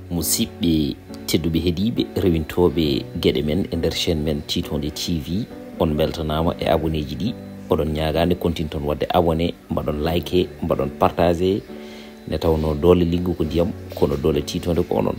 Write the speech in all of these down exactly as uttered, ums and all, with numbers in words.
Musidɓe tedduɓe heɗiiɓe rewintooɓe geɗe men e nder chaîne men Tiitonde T V, on mbeltanaama e aboneeji ɗi. Oɗon ñaagaande kontinton waɗde abonné, mbaɗon like, mbaɗon partagé, nde tawnoo doole linngu ko ndiyam, kono doole tiitonde ko onon.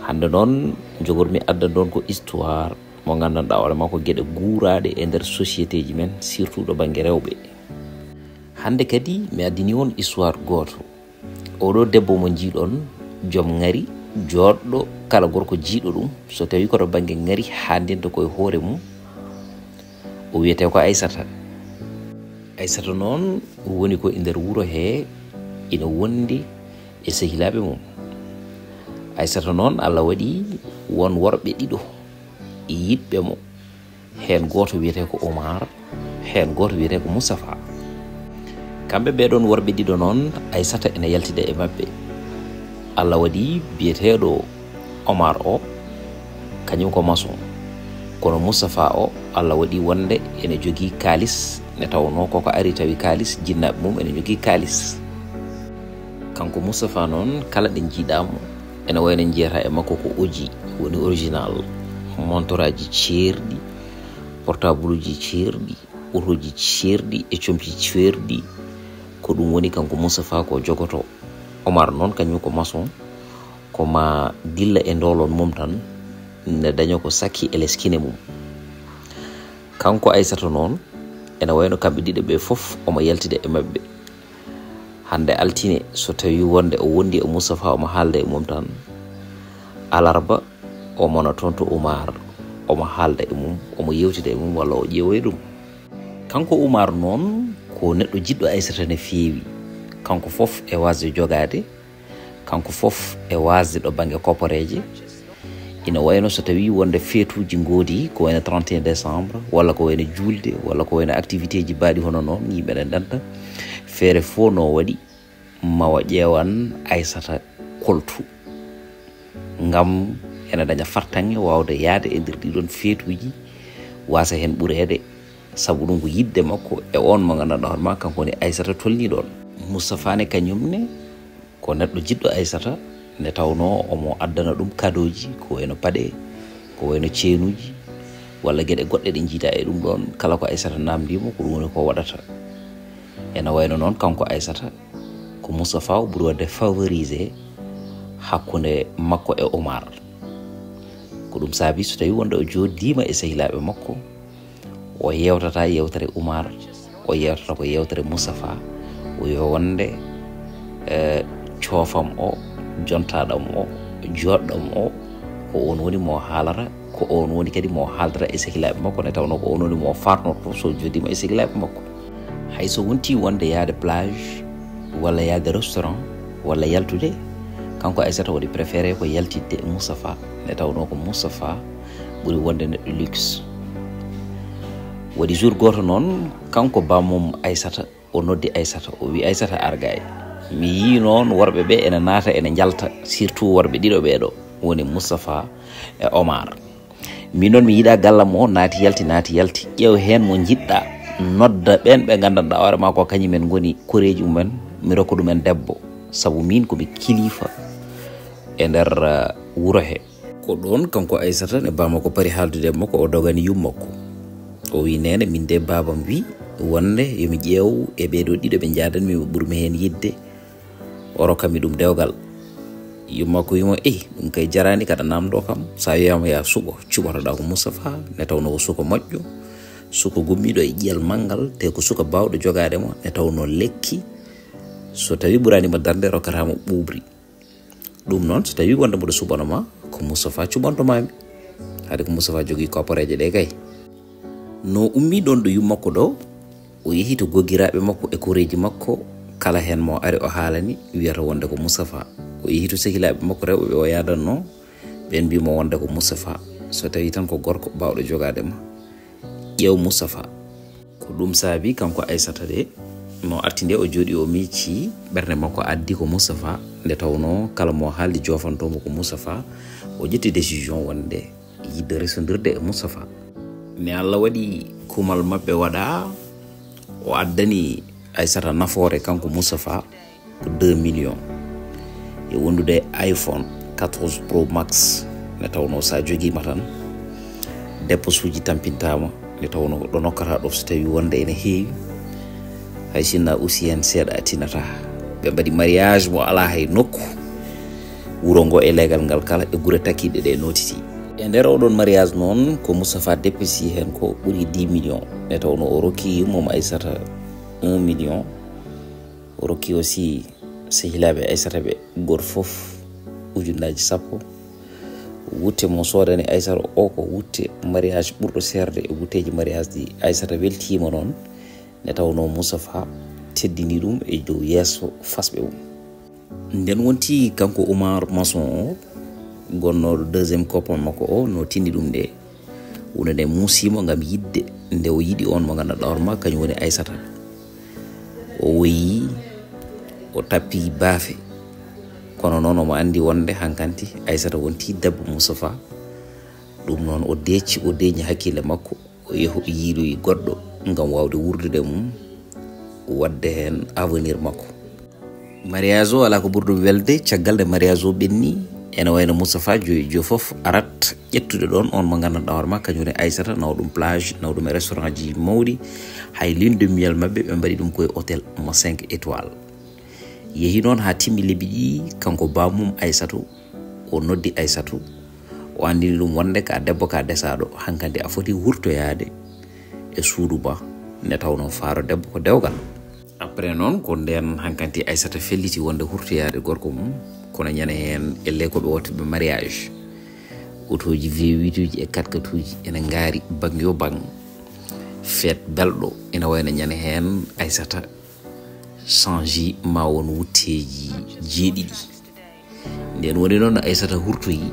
Hannde noon, njogormi addan ɗoon ko histoire mo nganndanɗaa hoore maa ko geɗe guuraaɗe e nder société ji men, surtout ɗo bannge rewɓe. Hannde kadi mi addani on histoire gooto. Oɗo debbo mo njiiɗon, joom ŋari, jooɗɗo kala gorko jiiɗo ɗum, so tawii ko to bannge ŋari haandinta ko e hoore mum, o wiyetee ko Aysata. Aysata noon woni ko e nder wuro hee, ina wondi e sehilaaɓe mum. Aysata noon, Allah waɗi won worɓe ɗiɗo yiɗɓe mo. Heen gooto wiyetee ko Omar, heen gooto wiyetee ko Moustapha. Kamɓe ɓee ɗoon worɓe ɗiɗo noon, Aysata ene yaltida e maɓɓe. Allah waɗi biyeteeɗo Omar o, kañum ko maçon. Kono Moustapha o, Allah waɗi wonde ene jogii kaalis, nde tawnoo koko ari tawi kaalis, jinnaaɓe mum ene njogii kaalis. Kanko Moustapha noon, kala ɗo njiiɗaa mo, ene wayno njiyataa e makko ko oji, woni original, montoraaji ceerɗi, portableji ceerɗi, otooji ceerɗi e comci ceerɗi. Ko ɗum woni kanko Moustapha ko jogotoo. Omar noon, kañum ko maçon, ko ma dilla e ndoolon mum tan, nde daña ko sakki e les kine mum. Kanko Aysata noon, ene wayno kamɓe ɗiɗo ɓe fof omo yaltida e maɓɓe. Hannde altine, so tawii wonde o wondi e Moustapha, omo haalda e mum tan, alarba, o mona toon to Umar, omo haalda e mum, omo yewtida e mum, walla o ƴeewa e ɗum. Kanko Umar noon, ko neɗɗo jiɗɗo Aysata no feewi. Kanko fof e waasde jogaade, kanko fof e waasde ɗo bannge kopporeeje. Ina wayno so tawii wonde feetuuji ngoodi, ko wayno trente et un décembre, walla ko wayno juulde, walla ko wayno activité ji mbaɗi hono noon, yimɓe ne ndenta, feere fof no waɗi, ma o ƴeewan Aysata koltu. Ngam ene daña fartaŋŋe waawde yahde e nder ɗiɗon feetuuji, waasa heen ɓureede, sabu ɗum ko yiɗde makko e oon mo nganndanɗaa hoore maa, kanko woni Aysata tolnii ɗoon. Moustapha ne, kañum ne, ko neɗɗo jiɗɗo Aysata, nde tawnoo omo addana ɗum kadooji, ko wayno paɗe, ko wayno ceenuuji, walla geɗe goɗɗe ɗe njiidaa e ɗum ɗoon, kala ko Aysata naamndii mo, ko ɗum woni ko waɗata. Ene wayno noon, kanko Aysata, ko Moustapha o ɓuri waɗde favorisé hakkunde makko e Omar. Ko ɗum saabi, so tawii wonde o jooɗiima e sehilaaɓe makko, o yewtata yewtere Umar, o yewtata ko yewtere Moustapha, o wiya wonde, eh, coofam o, jontaaɗam o, jooɗɗam o, ko oon woni mo haalata, ko oon woni kadi mo haaldata e sehilaaɓe makko, nde tawnoo ko oon woni mo faatnorto so jooɗiima e sehilaaɓe makko. Hay so wontii wonde yahde plage, walla yahde restaurant, walla yaltude, kanko Aysata waɗi préféré ko yaltidde e Moustapha, nde tawnoo ko Moustapha ɓuri wonde neɗɗo luxe. Waɗi jour gooto noon, kanko bammum Aysata, o noddi Aysata, o wi: "Aysata, ar gay. Mi yii noon worɓe ɓe ene naata, ene njalta, surtout worɓe ɗiɗo ɓee ɗo, woni Moustapha e Omar. Min noon mi yiɗaa gallam o, naati yalti, naati yalti. Ƴeew heen mo njiɗɗaa, nodda ɓeen ɓe nganndanɗaa hoore maa ko kañum en ngoni koreeji mumen, mi rokka ɗum en debbo, sabu miin ko mi kilifa e nder, eh, wuro he." Ko ɗoon kanko Aysata ne bamako pari haaldude e makko, o dogani yummakko. O wi: "Neene, min de baabam wi wonde yo mi ƴeew e ɓee ɗo ɗiɗo ɓe njaadanmi, ɓe ɓurmi heen yiɗde, o rokka mi ɗum dewgal." Yummakko wi mo: "Eyi, ɗum kay jaraani kaɗa naamndoo kam. So a wiyaama yaa suɓo, cuɓotoɗaa ko Moustapha, ne tawnoo ko suka moƴƴo, suka gummiiɗo e ƴiyal manngal, te ko suka baawɗo jogaade mo, ne tawnoo lekki, so tawii ɓuraani mo darnde, rokkataa mo ɓuuɓri. Ɗum noon, so tawii wonde mboɗo suɓano ma, ko Moustapha cuɓanto maa mi. Haade ko Moustapha jogii kopporeeje ɗe kay." No ummii ɗoon ɗo yummakko ɗo, o yehi to gogiraaɓe makko e koreeji makko, kala heen mo ari o haalani, wiyata wonde ko Moustapha. O yehi to sehilaaɓe makko rewɓe ɓe o yahdannoo, ɓeen mbii mo wonde ko Moustapha. So tawii tan ko gorko baawɗo jogaade ma, ƴeew Moustapha. Ko ɗum saabi kanko Aysata de, no arti nde o jooɗi o miici, ɓernde makko addi ko Moustapha, nde tawnoo kala mo haaldi joofantoo mo ko Moustapha, o ƴetti décision wonde yiɗde resondirde e Moustapha. Ne Allah waɗi kumal maɓɓe waɗa, o addani Aysata nafoore kanko Moustapha ko deux millions. E wondude iPhone, quatorze Pro Max, nde tawnoo so a jogiima tan, dépense uji tampintaama, nde tawnoo ɗo nokkataa ɗo so tawii wonde ene heewi, hay sinno a usii heen seeɗa a tinataa. Ɓe mbaɗi mariage mo alaa hay nokku, wuro ngo e leegal ngal kala e gure takkiiɗe ɗe nootitii. E nder oɗon mariage noon, ko Moustapha dépensé heen ko ɓuri dix millions, nde tawnoo o rokki yummum Aissata un million, o rokki aussi sehilaaɓe Aissata ɓe, gooto fof ujunnaaji sappo. Wutte mo soodani Aissata o ko wutte mariage ɓurɗo seerde e wutteeji mariage ɗi Aissata weltiima noon, nde tawnoo Moustapha teddini ɗum e dow yeeso fasɓe mum. Nden wonti kanko Oumar Masson o, gonnooɗo deuxième copain makko o, no tinni ɗum nde, wonde nde muusiimo ngam yiɗde nde o yiɗi on mo ngannduɗaa hoore maa kañum woni Aissata. O woyi, o tappi baafe, kono noon omo anndi wonde hankanti Aissata wonti debbo Moustapha. Ɗum noon o deeci, o deeñi hakkille makko, o yehi o yiiloyi goɗɗo ngam waawde wuurdude e mum, waɗde heen avenir makko. Mariage o alaa ko ɓuri ɗum welde. Caggal nde mariage o ɓenni, ene wayno Moustapha joyi joyi fof arat ƴettude ɗoon on mo ngannduɗaa hoore maa kañum woni Aissata, nawa ɗum plage, nawa ɗum e restaurant ji mawɗi. Hay lune de miel maɓɓe, ɓe mbaɗi ɗum koye hôtel mo cinq étoiles. Yehi noon haa timmi lebbi ɗiɗi, kanko baamum Aissata, o noddi Aissata, o anndini ɗum wonde ka debbo ka desaaɗo, hankadi a foti wurtoyaade e suudu ma, nde tawnoo faaro debbo ko dewgal. Après noon, ko ndeen hankanti Aissata felliti wonde hurtoyaade gorko mum, kono ñande heen e ley ko ɓe waɗtuɓe mariage. Otooji V huit uji e quatre quatre uji ene ngaari bang yo bang. Feet belɗo ene wayno ñande heen Aissata change ma won wutteeji jeeɗiɗi. Nden woni noon Aissata hurtoyi,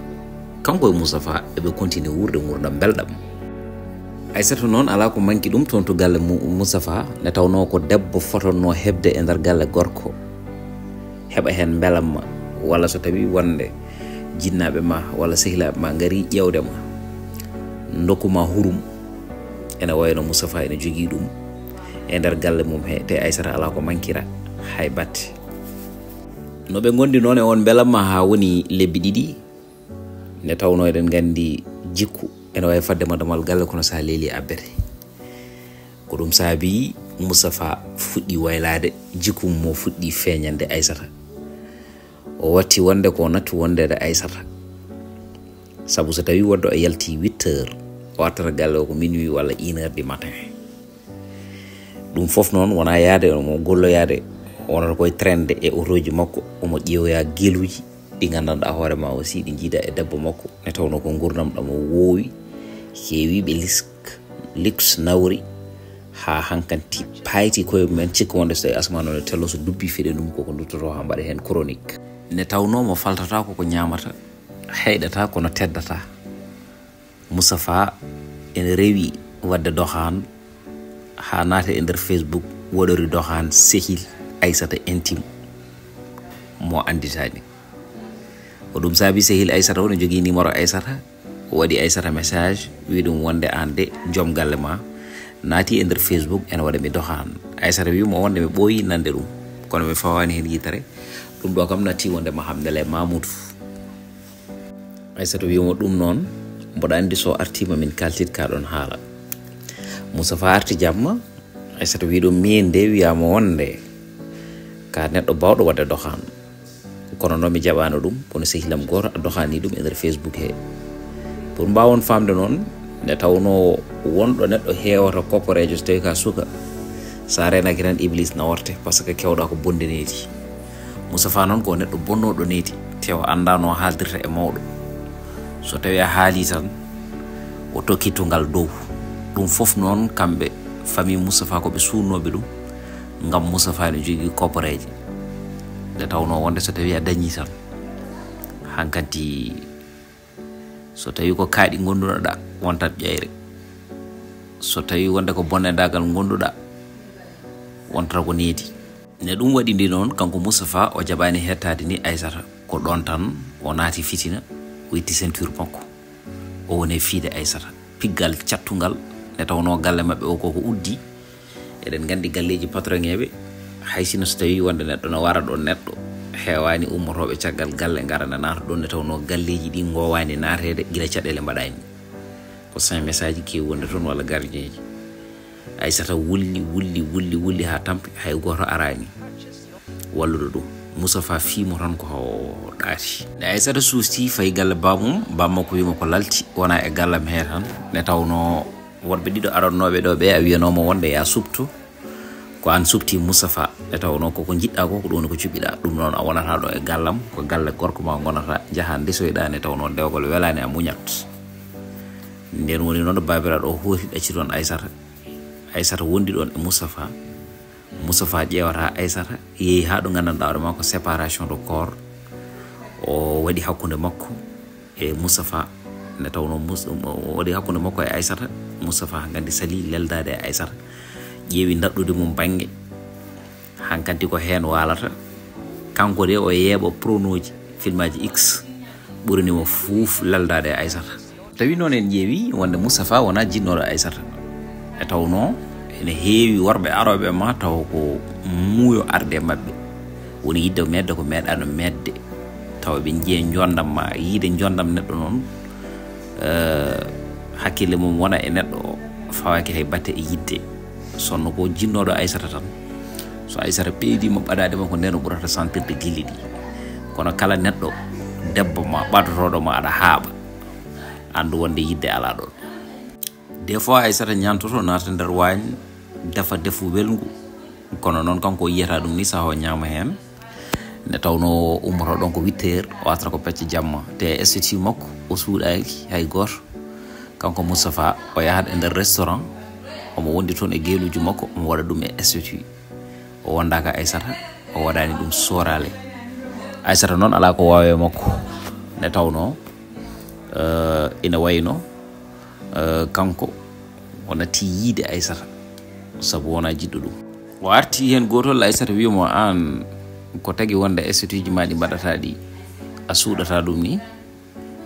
kanko e Moustapha eɓe continue wuurde nguurndam belɗam. Aissata noon alaa ko manki ɗum toon to galle mu-, Moustapha, nde tawnoo ko debbo fotonnoo heɓde e nder galle gorko, heɓa heen mbelamma, walla so tawii wonde jinnaaɓe ma walla sehilaaɓe ma ngarii ƴeewde ma, ndokku ma hurum, ene wayno Moustapha ene jogii ɗum e nder galle mum he, te Aissata alaa ko mankira hay batte. No ɓe ngondi noon e on mbelamma haa woni lebbi ɗiɗi, nde tawnoo eɗen nganndi jikku ene waawi fadde ma damal galle kono so a leeli a abbete. Ko ɗum saabi Moustapha fuɗɗi waylaade, jikku mum o fuɗɗi feeñande Aissata. O watti wonde ko o natti wonde e Aissata. Sabu so tawii wonde o yalti huit heures, o artata galle o ko minuit walla une heure du matin. Ɗum fof noon wonaa yahde omo golloyaade, wonata koye trainde e otooji makko, omo ƴeewoya geluuji ɗi nganndanɗaa hoore ma aussi ɗi njiida e debbo makko, nde tawnoo ko nguurndam ɗam o woowi, heewi ɓe lisk, liks nawri, haa hankanti payti koye mumen, cikka wonde so tawii asmaan o ne tello, so dubbi fiɗe ɗum koko duttotoo haa mbaɗa heen chronique. Nde tawnoo mo faltata koko ñaamata, heyɗata kono teddata. Moustapha ene rewi waɗde dohan haa naata e nder Facebook, waɗori dohan sehil Aissata intime mo annditaani. Ko ɗum saabi sehil Aissata o ne jogii numéro Aissata, o waɗi Aissata message, wi ɗum wonde aan de joom galle ma naati e nder Facebook ene waɗa mi dohan. Aissata wi mo wonde mi ɓooyi nande ɗum, kono mi fawaani heen yitere. Ɗum ɗo kam natti wonde ma hamdele Mamoudou. Aissata wi mo ɗum noon, mboɗo anndi so artiima min kaltit ka ɗon haala. Moustapha arti jamma, Aissata wi ɗum miin de wiyaama wonde ka neɗɗo baawɗo waɗde dohan. Kono noon mi jaɓaano ɗum, kono sehilam gooto a dohani ɗum e nder Facebook he. Pour mbaawon faamde noon, nde tawnoo wonɗo neɗɗo heewata kopporeejo so tawii ka suka, so a reenaaki tan Iblis naworte, par ce que kewɗa ko bonde needi. Moustapha noon ko neɗɗo bonnooɗo needi, te o anndaa no haaldirta e mawɗo. So tawii a haalii tan, o tokki tungal dow. Ɗum fof noon kamɓe famille Moustapha ko ɓe suunnooɓe ɗum, ngam Moustapha ene jogii kopporeeje. Nde tawnoo wonde so tawii a dañii tan, hankanti so tawii ko kaaɗi ngondunoɗa wontat ƴayre. So tawii wonde ko bonnedaagal ngonduɗa wontata ko needi. Ne ɗum waɗi ndi noon kanko Moustapha o jaɓaani hettaade ni Aissata. Ko ɗoon tan o naati fitina, o itti ceinture makko. O woni e fiyde Aissata. Piggal cattungal nde tawnoo galle maɓɓe o koko uddi. Eɗen nganndi galleeji patronŋeeɓe, hay sinno so tawii wonde neɗɗo no wara ɗoon neɗɗo, Heewaani ummotooɓe caggal galle ngara na naata ɗoon, nde tawnoo galleeji ɗi ngoowaani naateede gila caɗeele mbaɗaani. Ko cinq message keewi wonde toon walla gardien ji. Aysata wulli, wulli, wulli, wulli haa tampi, hay gooto araani wallude ɗum. Moustapha fii mo tan ko ɗaati. Nde Aysata suustii fayi galle baamum, bammakko wiimo ko lalti, wonaa e gallam hee tan. Nde tawnoo woɗɓe ɗiɗo arannooɓe ɗo ɓe, a wiyanooma wonde yaa suɓto, ko aan suɓtii Moustapha. Nde tawnoo koko njiɗɗaa ko, ko ɗum woni ko cuɓiɗaa. Ɗum noon a wonataa ɗo e gallam, ko galle gorko ma ngonata, njahaa ndesoyɗaa. Nde tawnoo dewgol welaani, a muñat. Ndeen woni noon ɗo baabiraaɗo o hooti ɗacci toon Aysata. Aysata wondi ɗoon e Moustapha. Moustapha ƴeewata Aysata, yehi haa ɗo nganndanɗaa hoore maa ko séparation de corps. O waɗi hakkunde makko e Moustapha. Nde tawnoo Mus-, o waɗi hakkunde makko e Aysata. Moustapha hankadi salii leldaade e Aysata. Ƴeewi ndaɗɗudi mum bannge. Hankadi ko heen waalata. Kanko de o yeeɓa pronoji filmaaji X. Ɓurani mo fuuf leldaade e Aysata. Tawi noon en ƴeewi wonde Moustapha wonaa jinnooɗo Aysata. E tawnoo ene heewi worɓe arooɓe ma taw ko muuyo arde e maɓɓe. Woni yiɗde meeɗde ko meeɗaano meeɗde. Tawa ɓe njiya njonndam ma, yiide njonndam neɗɗo noon, eh, hakkille mum wona e neɗɗo o, fawaaki hay batte e yiɗde. Sonno ko jinnooɗo Aysata tan. So Aysata ɓeydiima ɓadaade ma ko ndeen o ɓurata sentirde gilli ɗi. Kono kala neɗɗo debbo ma ɓadotooɗo ma aɗa haaɓa, anndu wonde yiɗde alaa ɗoon. Des fois Aysata ñaantoto naata nder waañ, defa defu welngu. Kono noon kanko o yiyata ɗum ni saha o ñaama heen. Nde tawnoo o ummoto ɗoon ko huit heures, o artata ko pecce jamma. Te statut makko o suuɗaaki hay gooto. Kanko Moustapha o yahat e nder restaurant, omo wondi toon e geeluuji makko, omo waɗa ɗum e statut. O wondaaka Aysata, o waɗaani ɗum sooraale. Aysata noon alaa ko waawi e makko. Nde tawnoo, eh, ina wayno, eh, kanko o natti yiide Aysata, sabu wonaa jiɗɗo ɗum. O arti heen gootol, Aysata wiyi mo, "Aan, ko tagi wonde statut ji ma ɗi mbaɗataa ɗi, a suuɗataa ɗum ni?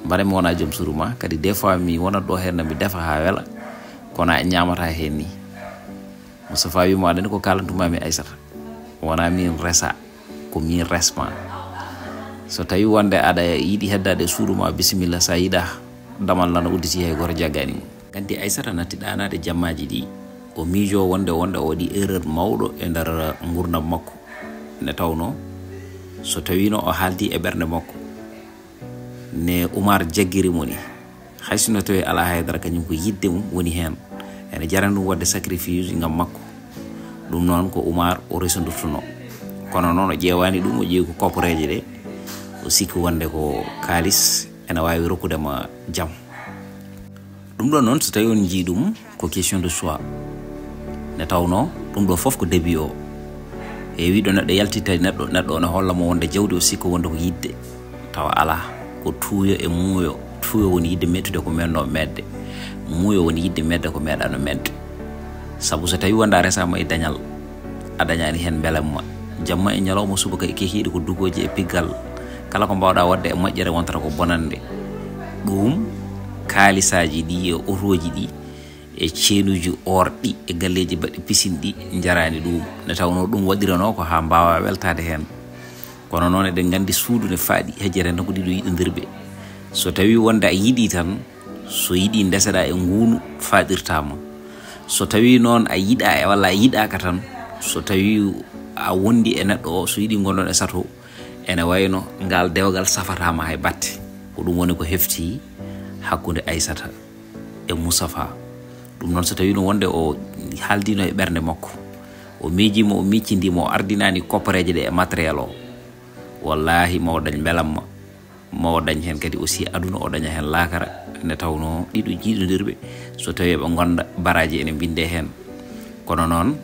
Mbare mi wonaa joom suudu ma, kadi des fois mi wonat ɗo heen, mi defa haa wela, kono a ñaamataa heen ni." Moustapha wiyi mo, "Aɗa anndi ko kaalantu-maa-mi Aysata? Wonaa miin resa, ko miin resma. So tawii wonde aɗa yiɗi heddaade e suudu ma, bisimilla, so a yiɗaa, damal nana udditi, hay gooto jaggaani mo." Nganndi Aysata natti ɗaanaade jammaaji ɗi, o miijoo wonde, wonde o waɗi erreur mawɗo e nder nguurndam makko. Nde tawnoo, so tawiino o haaldi e ɓernde makko, ne Umar jaggiri mo ni, hay sinno tawi alaa haydara, kañum ko yiɗde mum woni heen, ene jarani ɗum waɗde sacrifice ngam makko. Ɗum noon ko Umar o resondurtunoo. Kono noon o ƴeewaani ɗum, o ƴeewi ko kopporeeje ɗe, o sikki wonde ko kaalis ene waawi rokkude ma jam. Ɗum ɗo noon, so tawi on njii ɗum, ko question de choix. Nde tawnoo ɗum ɗo fof ko début o. Heewi ɗo neɗɗo yaltitta e neɗɗo, neɗɗo o ne holla mo wonde jawdi o sikko wonde ko yiɗde. Tawa alaa, ko tuuyo e muuyo. Tuuyo woni yiɗde mettude ko meeɗno meeɗde. Muuyo woni yiɗde meeɗde ko meeɗaano meeɗde. Sabu so tawi wonde a resaama e dañal, a dañaani heen mbelamma. Jamma e ñalawma, subaka e kikiiɗe ko dugooji e piggal. Kala ko mbaawɗaa waɗde e moƴƴere wontata ko bonannde. Ɗum, kaalisaaji ɗi e otooji ɗi e ceenuuji or ɗi e galleeji baɗɗi pisine ɗi njaraani ɗum. Nde tawnoo ɗum waɗiranoo ko haa mbaawaa weltaade heen. Kono noon eɗen nganndi suudu ne faaɗi, hejjere tan ko ɗiɗo yiɗondirɓe. So tawii wonde a yiɗii tan, so yiɗii ndeseɗaa e nguunu, faaɗirtaa ma. So tawii noon a yiɗaa e walla a yiɗaaka tan, so tawii a wondi e neɗɗo o, so yiɗii ngonɗon e sato, ene wayno ngal dewgal safataa ma hay batte. Ko ɗum woni ko hefti hakkunde Aysata e Moustapha. Ɗum noon, so tawiino wonde o haaldiino e ɓernde makko, o miijiima, o miicindiima, o ardinaani koppareeje ɗe e matériel o, wallaahi ma o dañ mbelamma, ma o dañ heen kadi aussi aduna, o daña heen laakara. Nde tawnoo ɗiɗo jiiɗondirɓe, so tawii eɓe ngonda, baraaji ene mbinndee heen. Kono noon,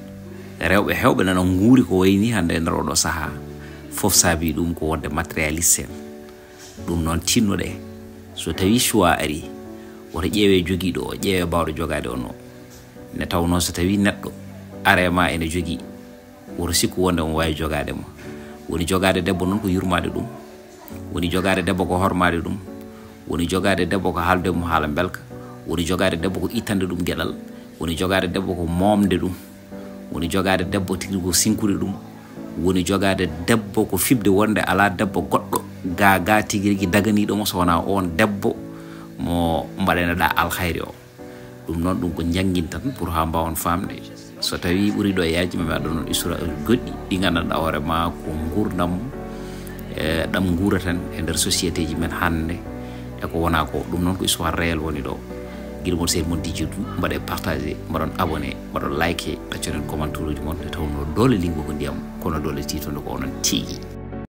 rewɓe heewɓe nana nguuri ko wayi nii hannde e nder oɗo sahaa. Fof saabii ɗum ko wonde matérialiste en. Ɗum noon, tinnoɗee, so tawii choix arii, woto ƴeewee jogiiɗo o, ƴeewee baawɗo jogaade on o. Nde tawnoo so tawii neɗɗo are ma ene jogii, woto sikku wonde omo waawi jogaade ma. Woni jogaade debbo noon ko yurmaade ɗum. Woni jogaade debbo ko hormaade ɗum. Woni jogaade debbo ko haalde mum haala mbelka. Woni jogaade debbo ko ittande ɗum geɗal. Woni jogaade debbo ko moomde ɗum. Woni jogaade debbo tigi ko sinkude ɗum. woni jogaade debbo ko fiɓde wonde alaa debbo goɗɗo ga ga tigi rigi daganiiɗo mo so wonaa oon debbo mo mbaɗeneɗaa alkhayri o. Ɗum noon ɗum ko njanngintan pour haa mbaawon faamde. So tawii ɓuri ɗo yaaji ma mi adda noon histoire goɗɗi ɗi nganndanɗaa hoore ma ko nguurndam e ɗam nguuratan e nder société ji men hannde e ko wonaa ko. Ɗum noon ko histoire réel woni ɗo. Gila mon seen mon dijju mbaɗe partagé, mbaɗon abonné, mbaɗon like, ɗaccoɗen commentaire uji mon nde tawnoo doole lingo ko ndiyam kono doole tiitoonde ko onon tigi.